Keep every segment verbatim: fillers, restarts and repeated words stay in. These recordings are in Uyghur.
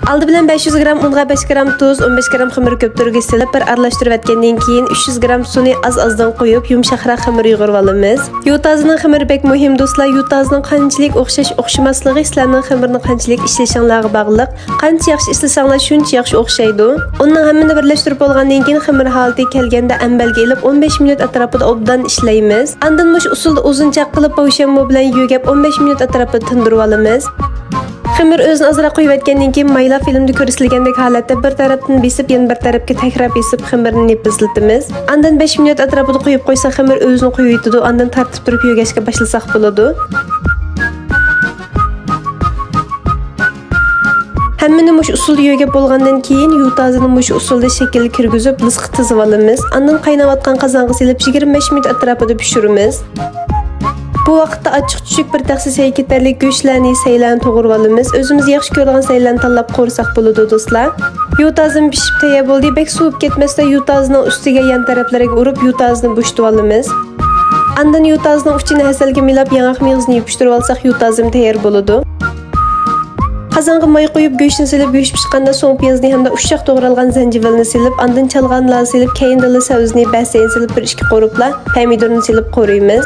ئالدى بىلەن بەش يۈز گرام ئۇنغا بەش گرام تۇز، ئون بەش گرام خېمىر كۆپتۈرگۈچ سېلىپ، بىر ئارىلاشتۇرۇۋەتكەندىن كېيىن، ئۈچ يۈز گرام سۇنى ئاز-ئازدىن قويۇپ، يۇمشاقراق خېمىر يۇغۇرۇۋالىمىز. يۇتازىنىڭ خېمىرى بەك مۇھىم، دوستلار. يۇتازىنىڭ قانچىلىك ئوخشاش ئوخشىماسلىقى سىلەرنىڭ خېمىرنى قانچىلىك ئىشلىشىڭلارغا باغلىق. قانچە ياخشى ئىشلىسەڭلار، شۇنچە ياخشى ئوخشايدۇ. ئۇنىڭ ھەممىنى بىرلەشتۈرۈپ بولغاندىن كېيىن، خېمىر ھالىتىگە كەلگەندە ئەمبەرگە ئېلىپ، ئون بەش مىنۇت ئەتراپىدا ئوبدان ئىشلەيمىز. ئاندىن مۇشۇ ئۇسۇلدا ئۇزۇنچاق قىلىپ، پاۋشيەنمو بىلەن يۆگەپ، ئون بەش مىنۇت ئەتراپىدا تىندۇرۇۋالىمىز. خېمىر ئۆزىنى ئازراق قويۇۋەتكەندىن كېيىن، مايلا فىلىمدا كۆرسىتىلگەندەك ھالەتتە بىر تەرەپتىن بېسىپ، يەنە بىر تەرەپكە تەكرار بېسىپ، خېمىرنى نېپىزلىتىمىز. ئاندىن بەش مىنۇت ئەتراپىدا قويۇپ قويساق، خېمىر ئۆزىنى قويۇۋېتىدۇ. ئاندىن تارتىپ تۇرۇپ يۆگەشكە باشلىساق بولىدۇ. ھەممىنى مۇشۇ ئۇسۇلدا يۆگەپ بولغاندىن كېيىن، يۇتازىنى مۇشۇ ئۇسۇلدا شەكىل كىرگۈزۈپ، لىسقا تىزىۋالىمىز. ئاندىن قايناۋاتقان قازانغا سېلىپ، يىگىرمە بەش مىنۇت ئەتراپىدا پىشۇرىمىز. بۇ ۋاقىتتا ئاچچىق چۈچۈك، بىر تەخسە سەيگە يېتەرلىك گۆشلەرنى، سەيلەرنى توغرىۋالىمىز. ئۆزىمىز ياخشى كۆرىدىغان سەيلەرنى تاللاپ قورۇساق بولىدۇ، دوستلار. يۇتازىمۇ پىشىپ تەييار بولدى. بەك سوۋۇپ كەتمەستە، يۇتازىنىڭ ئۈستىگە، يان تەرەپلىرىگە ئۇرۇپ، يۇتازىنى بوشىتىۋالىمىز. ئاندىن يۇتازىنىڭ ئۇچىنى ھەسەلگە مىلاپ، ياڭاق مېغىزىنى يېپىشتۇرۇۋالساق، يۇتازىمۇ تەييار بولىدۇ. قازانغا ماي قۇيۇپ، گۆشنى سېلىپ، گۆش پىشقاندا سوڭ پىيازنى ھەمدە ئۇششاق توغرالغان زەنجىۋىلنى سېلىپ، ئاندىن چالغان نان سېلىپ، كەينىدىن دېلى سەۋزىنى بەسەينى سېلىپ، بىر ئىككى قورۇپلا پەمىدۇرنى سېلىپ قورۇيمىز.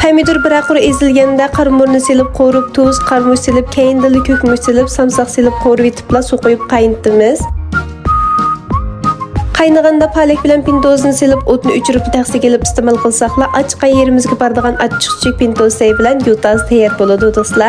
پەمىدۇر بىرەر قۇر ئېزىلگەندە، قارىمۇرنى سېلىپ قورۇپ، تۇز، قارىمۇچ سېلىپ، كەينىدىن دېلى كۆكمۇچ سېلىپ، سامساق سېلىپ قورۇۋېتىپلا سۇ قۇيۇپ قاينىتىمىز. قاينىغاندا پالەك بىلەن پىنتوزنى سېلىپ، ئوتنى ئۆچۈرۈپ، بىر تەخسىگە ئېلىپ ئىستېمال قىلساقلا، ئاچچىق ئاي يېرىمىزگە بارىدىغان ئاچچىق چۈچۈك پىنتوز سەي بىلەن يۇتاز تەييار بولىدۇ، دوستلار.